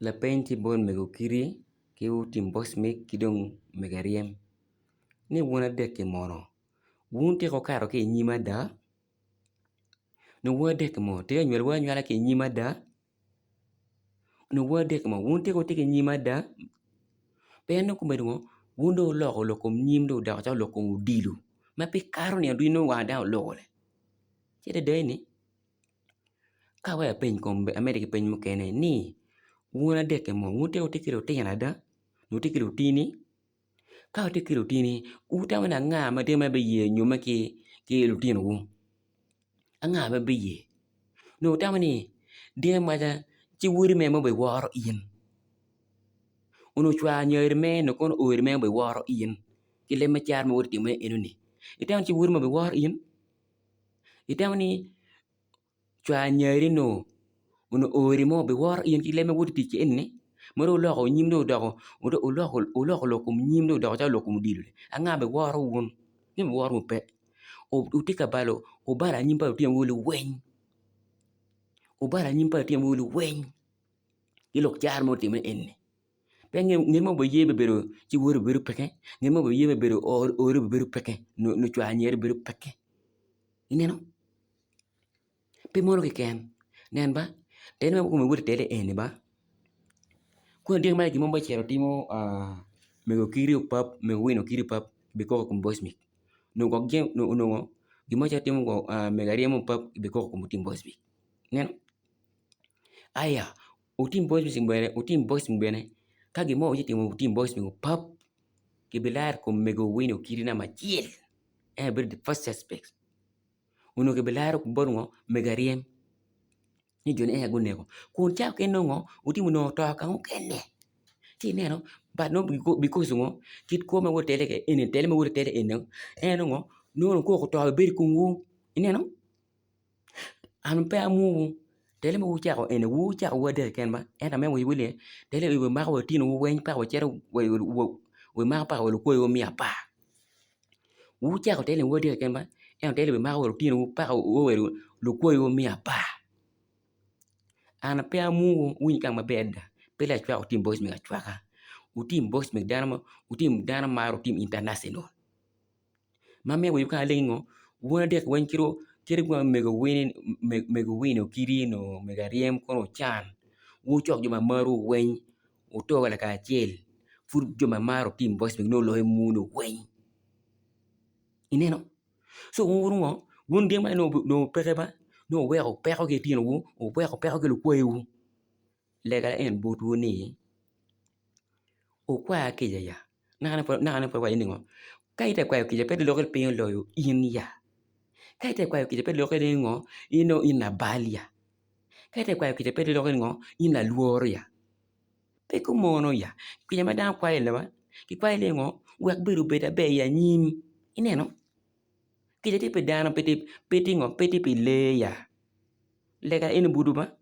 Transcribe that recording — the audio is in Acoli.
Lapeny tye bot mego kidi ki otim bocmic ki dong mego aryem ni wun adek-ki mono wun tika wukato ki i nyim ada nyo wun adek-ki mono tika kinywalowu anywala ki i nyim ada nyo wun adek-ki mono wun tika wutye ki nyim ada pien nongo komedi ngo wun dong wuloko lok kom nyim dong odoko calo lok kom odilo ma pe kato nino ducu nongo wang dano oloko-ni ci adada eni Ka wek apeny kong amedde ki peny mukene ni wun adek-ki mo wun tika wutye ki lutino ada nyo wutye ki lutini? Ka wutye ki lutini wutamo ni anga ma tye ma biye nyomme ki lutinowu? Anga ma biye? Nyo wutamo ni diki maca ci wodi mere ma obiworo in onongo cwar anyira mere nyo kono odi mere obiworo in ki leb me caro ma woti timone enoni itamo ni ci wodi mere obiworo in? Itamo ni cwar nyari nyo onongo ori mo biworo in ki leb ma woti tic ki eni ma dong wuloko nyim dong odoko wuloko lok kom nyim dong odoko calo lok kom odilo anga biworo wun? Nyo biworo wu pe wutye ka balo wubalo anyim pa lutinowu liweng wubalo anyim pa lutinowu liweng ki lok caro ma wutimo eni. Pe ngat mo obiye me bedo ci wode obedo peke, ngat mo obiye me bedo ode obedo peke nyo cware anyira obedo peke ineno pe mono keken nen ba tele ma kome woti tele eni ba koni dyang mere gin mo ocito timo mego kidi opap mego wino kidi opap bikok i kom bocmic nyo gwok onongo gin mo cito timo mego aryemo opap bikok i kom otim bocmic ineno aya Wutim bocmic bene, wutim bocmic bene, ka gin mo ocitimo wutim bocmic opap, kibilaro i kom mego wino kidi namba acel, en aye bedo the first suspect, onongo kibilaro bot ngo mego aryem ni joni en aye guneko kun cawa mukene nongo wutimo nongo oto ka mukene ci ineno but nongo because ngo kit kwo ma woti tele kwede eni tele ma woti tele eni en nongo nongo koko oto bedo i komwu ineno. An pe amwowu, tele ma wucako eni wucako wu adek keken ba ento amito wiwu ni tele eni wumako wa litinowu weng paka wucito wumako paka wa lukwoyiwu miya apar, wucako tele eni wu adek keken ba ento tele eni wumako wa litinowu paka wa lukwoyiwu miya apar an pe amwowu wuwinyo kany maber adada pe lacwak wutim boc me acwaka wutim boc me dano wutim dano maro wutim international. Ma miyo wiwu ka aling ngo wun adek weng kadi wa mego wino kidi nyo mego aryem kono wucan wucok jo ma marowu weng wuto lakacel pud jo ma maro tim voice nongo loyo muno weng ineno co wun ngo wun gin ma nongo peke ba nongo wuweko peko ki litinowu wuweko peko ki lukwayiwu lega en botwu ni wukwa kica ya. Naka pud awaco ningo, ka itye ka kwayo kica pe loko ni piny oloyo in ya, ka itye ka kwayo kica pe loko ni ngo in dong in labal ya, ka itye ka kwayo kica pe loko ni ngo in lalworo ya, pe kumono ya, kica ma dano kwayo ni kikwayo ni ngo wek bedo obed aber i anyim ineno, kica tye pi dano pe tye ngo pe tye pi lee ya, lega eni obuto ba.